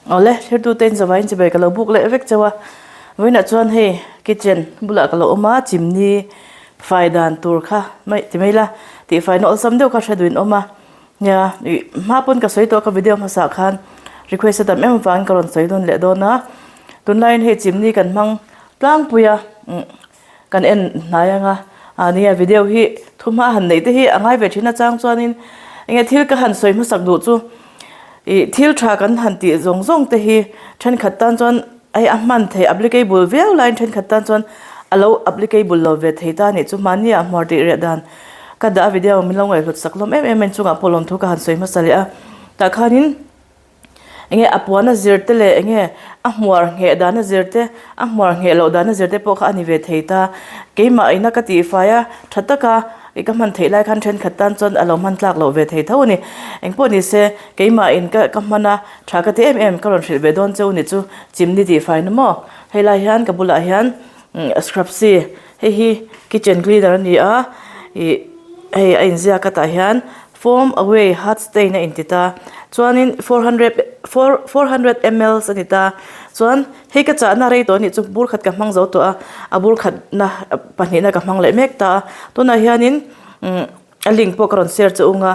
Awle, thirtute in zavaiin chibai ka lo buk leh vek chauh a, vawiinah chuan hei kitchen bulah ka lo awm a, chimni fai dan tur kha mai ti mai la, tihfaina awlsam deuh kha hre duhin awm a, nia ih hma pawn ka sawi tawh a ka video hmasa ah khan request a tam em avangin ka rawn sawi nawn leh dawn a, tunlaiin hei chimni kan hmang tlangpui a umm Kan en hnai anga, a nia video hi thu hma han neih te hi a ngai ve thin achang chuanin enge thil ka han sawi hmasak duh chu ih thil tha kan han tih zawng zawng te hi thenkhat tan chuan hei a hman theih applicable viau laiin thenkhat tan chuan a lo applicable lo ve thei ta a nih chu mahni ah hmuar tih reh dan ka dah a video min lo ngaihhlut sak hlawm em em a inchungah pawh lawmthu ka han sawi hmasa leh a tah khanin. Enge a puan a zir te leh enge a hmuar ngheh dan a zir te, a hmuar ngheh loh dan a zir te pawh kha a ni ve thei ta. Keimah ina ka tihfai a, tha taka i ka hman theih lai khan thenkhat tan chuan a lo hman tlak loh ve thei tho a ni. Engpawh ni se, keimah in ka ka hman a, tha ka ti em em, ka rawn hrilh ve dawn cheu ni chu chimni tihfai na maw. Hei lai hian ka bulah hian scrub si Hei hi kitchen cleaner a ni a ih hei a inziak a tah hian foam away hot stain a inti ta chuanin 400 4 400 mls a ni ta chuan hei ka chahna rei tawh a nih chu bur khat ka hmang zo tawh a a bur khatna pahnihna ka hmang leh mek ta a tunah hianin umm a link pawh ka rawn share chu ung a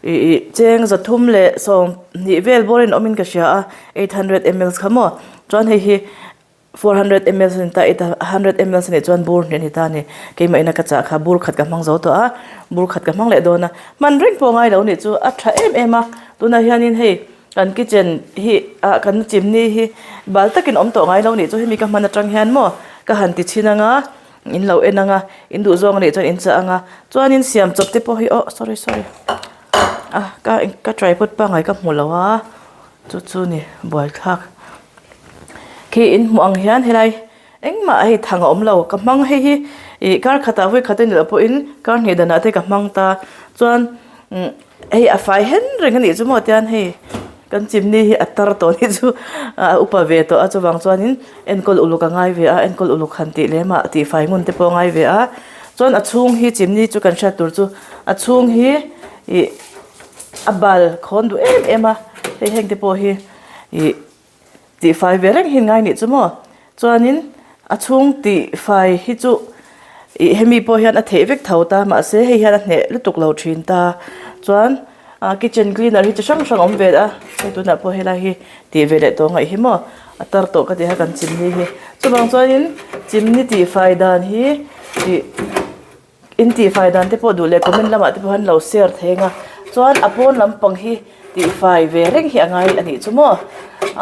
ih ih cheng 300 leh 20 vel bawrin awmin ka hria a 800 mls kha maw chuan hei hi. 400 mls a ni ta, 800 mls a nih chuan bur hnih a ni ta a ni. Keimah ina ka chah kha bur khat ka hmang zo tawh a, bur khat ka hmang leh dawn a. Hman reng pawh ngai lo nih chu a tha em em a, tunah hianin hei kan kitchen hi ah kan chimney hi bal takin awm tawh ngai lo nih chu hemi ka hman atang hian maw ka han ti chhin anga in lo en anga in duh zawng a nih chuan in chah anga chuanin siam chawp te pawh hi aw sorry sorry ah ka ka tripod pangngai ka hmu lo a chu chu ni buaithlak. Khi in hmuh ang hian helai engmah hei thang a awm lo ka hmang hei hi ih kar khatah vawi khat a nih loh pawhin kar hnih danah te ka hmang ta chuan umm hei a fai hen reng a nih chu maw tian hei kan chimney hi a tar tawh anih chu a upa ve tawh a chuvang chuanin enkawl uluk a ngai ve a enkawl uluk han tih lem ah tihfai ngun te pawh a ngai ve a chuan a chhung hi chimney chu kan hriat tur chu a chhung hi ih a bal khawn duh em em a hei heng te pawh hi ih. Tihfai ve reng hi ngai nih chu maw? Chuanin a chhung tihfai hi chu ih hemi pawh hian a theih vek tho ta mahse hei hian a hneh lutuk lo thin ta. Chuan ah kitchen cleaner hi chi hrang hrang a awm ve a, hei tunah pawh helai hi tih ve leh tawh ngaih hi maw a tar tawh ka ti a kan chimni hi. Chuvang chuanin chimni tihfai dan hi ih. In tihfai dan te pawh duh leh comment lamah te pawh an lo share thei ang a chuan a pawn lampang hi tihfai ve reng hi a ngai a nih chu maw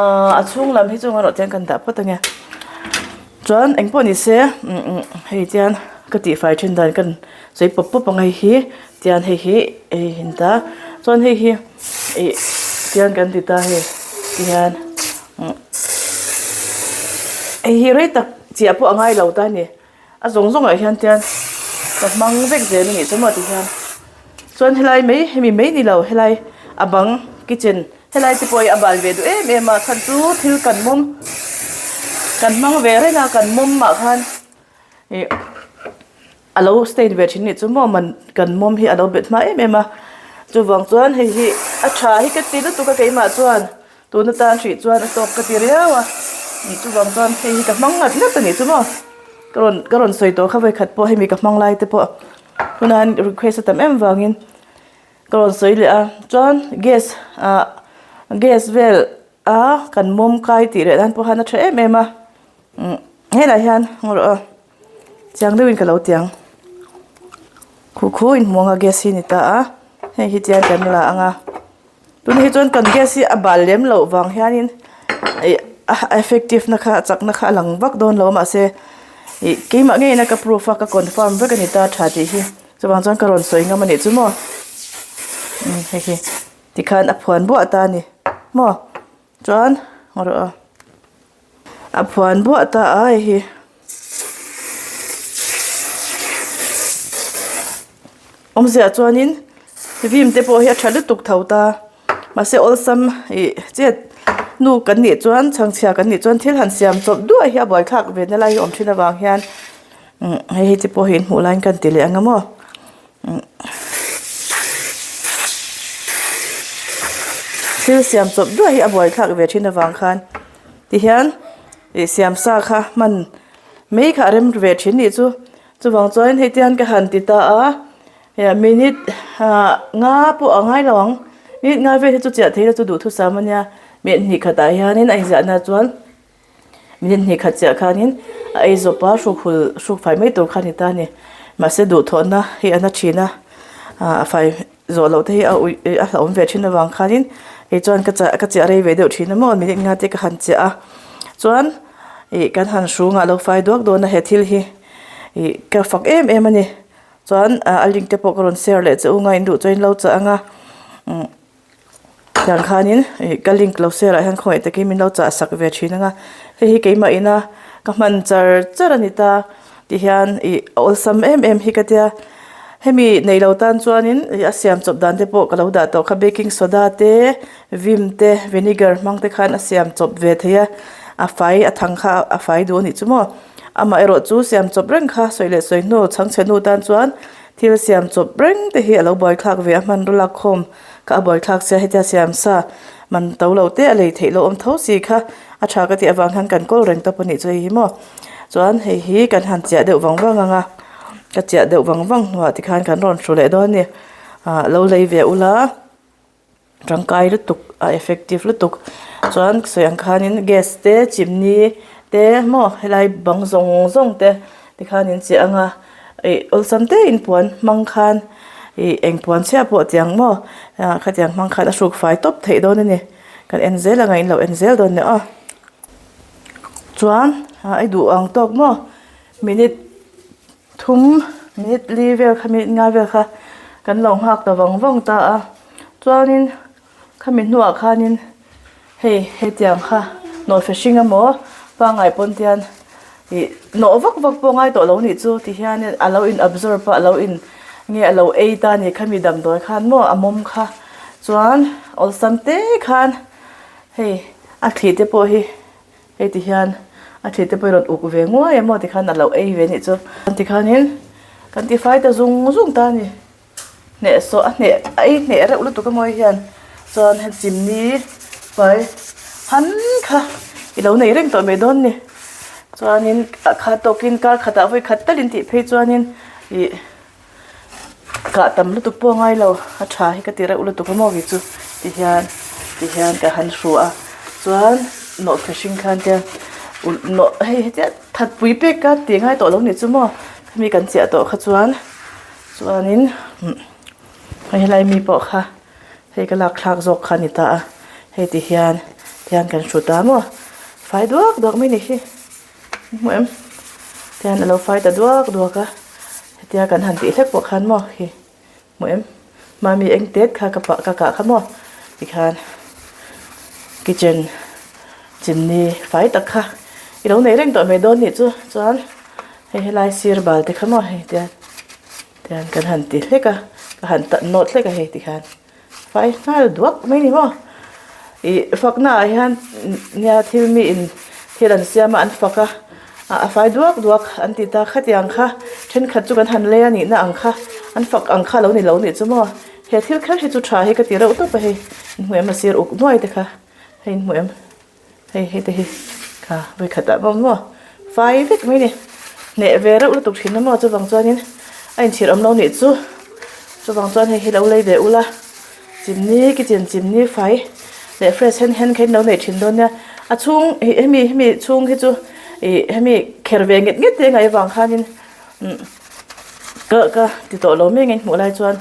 ahh a chhung lam hi chu engemaw chian kan dah phawt ange chuan eng pawh ni se umm hei tian ka tihfai thin dan kan sawi pawp pawp ang hei hi tian hei hi hei hi ta chuan hei hi ih tian kan ti ta hei tihian umm hei hi rei tak chiah pawh a ngai lo ta a ni. A zawng zawngah hian tian ka hmang vek zel a nih chu maw tihian chuan helai mai hemi mai ni lo helai a bang kitchen helai te pawh hi a bal ve duh em em a chhan chu thil kan mawm kan hmang ve reng a kan mawm ah khan ih a lo stain ve thin a nih chu maw man kan mawm hi a lo bet hma em em a chuvang chuan hei hi a tha hi ka ti lutuk a keimah chuan. Tun atan hrih chuan a tawk ka ti riau a, nih chuvang chuan hei hi ka hmang ngat ngat a nih chu maw? Ka rawn ka rawn sawi tawh kha vawikhat pawh hemi ka hmang lai te pawh tunah hian request a tam em vangin ka rawn sawi leh a, chuan gas ah gas vel a kan mawm kai tih leh nan pawh khan a tha em em a, umm helaiah hian ngaw rawh aw chiang deuhin ka lo ti ang khu khu inhmu anga gas hi a ni ta a, hei hi chian kan la ang a. Tunah hi chuan kan gas hi a bal lem loh vang hianin ih a effective na kha a chakna kha a lang vak dawn lo a mahse ih keimah ngeiin a ka proof a ka confirm vek a ni ta tha tih hi chuvang chuan ka rawn sawi ngam a nih chu maw umm hei hi tikhan a phuan buah ta a ni maw chuan ngaw rawh aw. A phuan buah ta a hei hi. Awmzia chuanin vim te pawh hi a tha lutuk tho ta mahse awlsam ih chet nu kan nih chuan chhangchhia kan nih chuan thil han siam chawp duai hi a buaithlak ve na lai hi a awm thin avang hian umm hei hi te pawh hi inhmuh laiin kan ti leh ang a maw. Thil siam chawp duah hi a buaithlak ve thin avang khan tihian ih siam sa kha hman mai kha a rem ve thin nih chu. Chuvang chuan hei te hian ka han ti ta a eh minute ah nga pawh a ngai lo ang minute nga vel hi chu chiah theih na chu duhthusam a nia minute hnih khatah hianin a inziahna chuan minute hnih khat chiah khanin a ei zawp a hruk hul hruk fai mai tur kha a ni ta a ni mahse duhthawhna hi a na thin a ah a fai zawh loh te hi a uih a hlauhawm ve thin avang khanin kei chuan ka chah ka chiah rei ve deuh thin a maw minute nga te ka han chiah a chuan ih kan han hrungah lo fai duak dawn a he thil hi ih ka fak em em a ni chuan ah a link te pawh ka rawn share leh che u nga in duh chuan in lo chah ang a umm tiang khanin ih ka link lo share ah hian khawngaih takin min lo chah sak ve thin ang a hei hi keimah ina ka hman char char a ni ta tihian ih a awlsam em em hi ka tia hemi nei lo tan chuanin ih a siam chawp dan te pawh ka lo dah tawh kha baking soda te vim te vinegar hmang te khan a siam chawp ve thei a a fai a thang kha a fai duh a nih chu maw. Amaherawh chu siam chawp reng kha sawi leh sawi hnu chhangchhe hnu tan chuan thil siam chawp reng te hi a lo buaithlak ve a hmanraw lak khawm kha a buaithlak sia hetia siam sa man to lo te a lei theih loh awm tho si kha a tha ka tih avang hian kan kawl reng tawp a nih chu hei hi maw chuan hei hi kan han chiah deuh vang vang ang a ka chiah deuh vang vang hnuah tikhan kan rawn hru leh dawn a ni ah lo lei ve ula. Tangkai lutuk a effective lutuk chuan sawi ang khanin gas te chimney te maw helai bang zawng zawng te tikhan in chiah ang a ih awlsam te in puan hmang khan ih eng puan chhiah pawh tiang maw ah khatiang hmang khan a hruk fai tawp theih dawn a ni kan en zel ang a in lo en zel dawn nia aw chuan ah i duh ang tawk maw minute. Thum minute li vel kha minute nga vel kha kan lo nghak ta vang vang ta a chuanin khami hnuah khanin hei hetiang kha nawhfe hring emaw pangngai pawn te hian ih nawh vak vak pawh ngai tawh lo nih chu ti hianin a lo in absorb a a lo in nge a lo ei ta a ni khami damdawi khan maw a mawm kha chuan awlsam te khan hei a thli te pawh hi. Hei ti hian a thli te pawh hi rawn uk ve nguai a maw tikhan a lo ei ve anih chu. Tikhanin kan tifai ta zung zung ta a ni. Hneh sawh a hneh a ei hneh reuh lutuk a mawi hian chuan hei chimni fai han kha i lo nei reng tawh mai dawn ni. Chuanin a khat tawkin kar khatah vawi khat talin tih phei chuanin ih. Kah tam lutuk pawh a ngai lo a tha hi ka ti reuh lutuk a maw kei chu ti hian ti hian ka han hru a chuan nawhfe hring khan te ulh nawh hei hetia that pui pek ka ti ngai tawh lo nih chu maw khami kan chiah tawh kha chuan chuanin umm hei helai mi pawh kha hei ka lak thlak zawk kha a ni ta a hei ti hian ti hian kan hru ta maw fai duak duak mai ni hi. Hmuh em? Tihian a lo fai ta duak duak a, hetia kan han tih hlek pawh khan maw khi hmuh em? Mami eng tet kha ka pah ka kah kha maw tikhan kitchen chimney fai tak kha i lo nei reng tawh mai dawn nih chu chuan hei helai sir bal te kha maw hei tihian tihian kan han ti hlek a ka han tan nawt hlek a hei tikhan. Fai nghal duak mai ni maw? Ih fakna ah hian nia thil mi in thil an siam a an fak a a fai duak duak an ti ta khatiang kha thenkhat chu kan han lei a nihna ang kha an fak ang kha lo ni lo nih chu maw? He thil kher hi chu tha hi ka ti reuh tawp a hei inhmu em a sir uk nuai te kha hei inhmu em? Hei hei te hi kha vawi khat ah maw maw fai vek mai ni hneh ve reuh lutuk thin a maw chuvang chuanin a inchhir awm lo nih chu chuvang chuan hei hi lo lei ve ula chimni kitchen chimni fai leh fresh hen hen kha in lo nei thin dawn nia a chhung ih hemi hemi chhung hi chu ih hemi kher ve nget nget te ngaih avang khanin umm ka ka ti tawh lo mai ang in hmuh lai chuan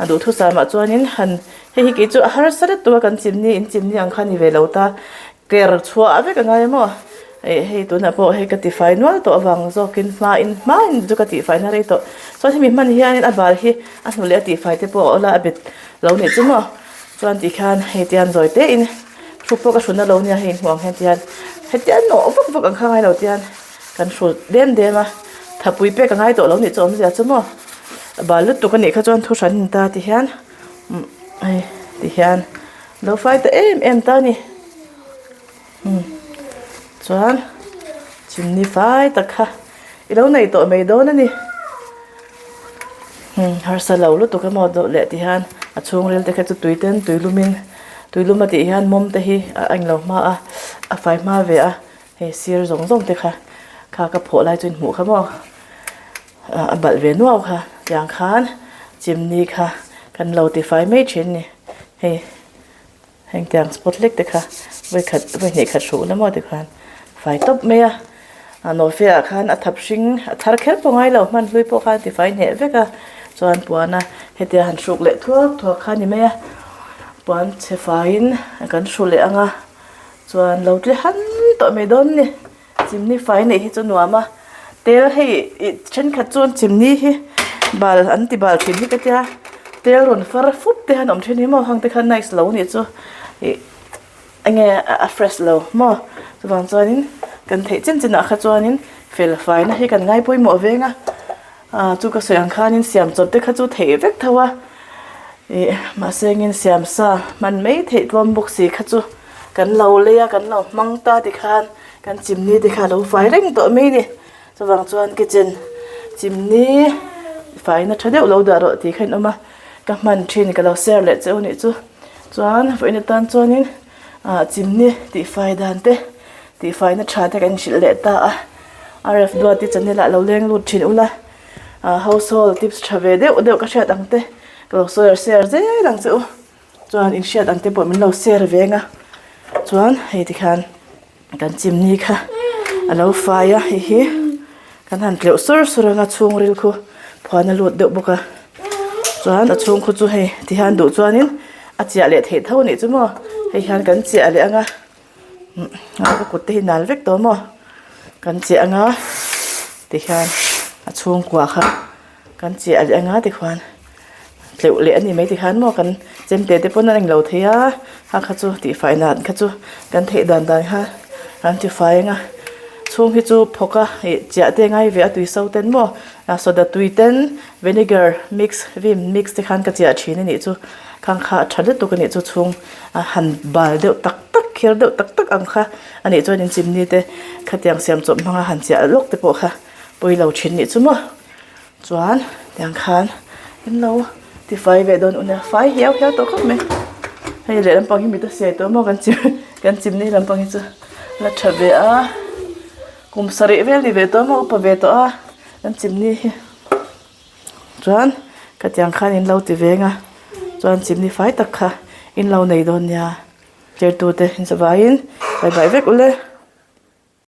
a duhthusam ah chuanin han Hei hi kei chu a harsa deuh tawh a kan chimni in chimni ang kha ni ve lo ta ker chhuah vek a ngai a maw ih hei tunah pawh hei ka tifai nual tawh avang zawkin hma in hma in chu ka tihfai na rei tawh chuan hemi hman hianin a bal hi a hnu leh a tihfai te pawh a awla a bet lo nih chu maw chuan tih khan hei tian zawi te in hruk pawh ka hrun na lo nia hei inhmuh ang hian tihian hetiang nawh vak vak ang kha ngai lo tihian kan hrut dem dem a thapui pek a ngai tawh lo nih chu awmzia chu maw bal lutuk a nih kha chuan thu hran in ta ti hian. Hei ti hian lo fai ta em em ta a ni umm chuan chimni fai tak kha i lo nei tawh mai dawn a ni umm harsa lo lutuk emaw dawh leh ti hian a chhungril te kha chu tui ten tui lum in. Tuilum a tih hian mawm te hi a englo hma a, a fai hma ve a, hei sir zawng zawng te kha kha ka phawh lai chu in hmuh kha maw a balh ve nuau kha tiang khan chimney kha kan lo ti fai mai thin ni hei heng tiang spot hlek te kha vawikhat vawihnih khat hruh na maw tikhan fai tawp mai a a nawhfiah ah khan a thap hring a thar kher pawh ngai lo hman hlui pawh khan ti fai hneh vek a chuan puan a hetia han hruk leh thuak thuak kha a ni mai a puan chhe faiin kan hru leh ang a chuan lo tle han tawh mai dawn a ni chimni fai neih hi chu nuam a tel hei ih thenkhat chuan chimni hi bal an ti bal thin hi ka tia tel rawn far fup te hian a awm thin hi maw hang te khan nice lo a nih chu ih. Enge a fresh lo maw? Chuvang chuanin kan theih chin chinah kha chuanin fel faina hi kan ngai pawimawh veng a, ah chu ka sawi ang khanin siam chawp te kha chu theih vek tho a, ih mahse engin siam sa hman mai theih tlawm bawk si kha chu kan lo lei a kan lo hmang ta tikhan kan chimni te kha a lo fai reng tawh mai a ni. Chuvang chuan kitchen chimni faina tha deuh lo dah rawh tih kha in awm a, ka hman thin ka lo share leh che u nih chu. Chuan vawiin atan chuanin ah chimni tihfai dan te tihfaina tha te kan inhrilh leh ta a, RF Duati channel ah lo leng lut thin ula, ah household tips tha ve deuh deuh ka hriat ang te ka lo sawi share zel ang che u. Chuan inhriat ang te pawh min lo share ve ang a, chuan hei tikhan. Kan chimni kha a lo fai a hei hi kan han tleuh sur sur anga chhungril khu phuan a lut deuh bawk a chuan a chhung khu chu hei ti hian duh chuanin a chiah leh theih tho a nih chu maw hei hian kan chiah leh anga ka kut te hi nal vek tawh maw kan chiah anga ti hian a chhungkua kha. Kan chiah leh anga tikhuan tleuh leh a ni mai tikhan maw kan chemte te pawn an englo thei a a kha chu tihfai nan kha chu kan theih dan dan kha an tifai anga chhung hi chu phawk a ih chiah te ngai ve a tui so ten maw a soda tui ten vinegar mix vim mix te khan ka chiah thin a nih chu khang kha a tha lutuk a nih chu chhung a han bal deuh tak tak kher deuh tak tak ang kha a nih chuan in chimni te khatiang siam chawp hmanga han chiah lawk te pawh kha pawilo thin a nih chu maw. Chuan tiang khan in lo tifai ve dawn ania fai hiau hiau tawh khawp mai hei leh lampang hi mit a siai tawh maw kan chim kan chimni lampang hi chu la tha ve a kum sarih vel ni ve tawh maw upa ve tawh a kan chimni hi chuan khatiang khan in lo ti veng a chuan chimni fai tak kha in lo nei dawn nia tirtute in zavaiin bye bye vek ule.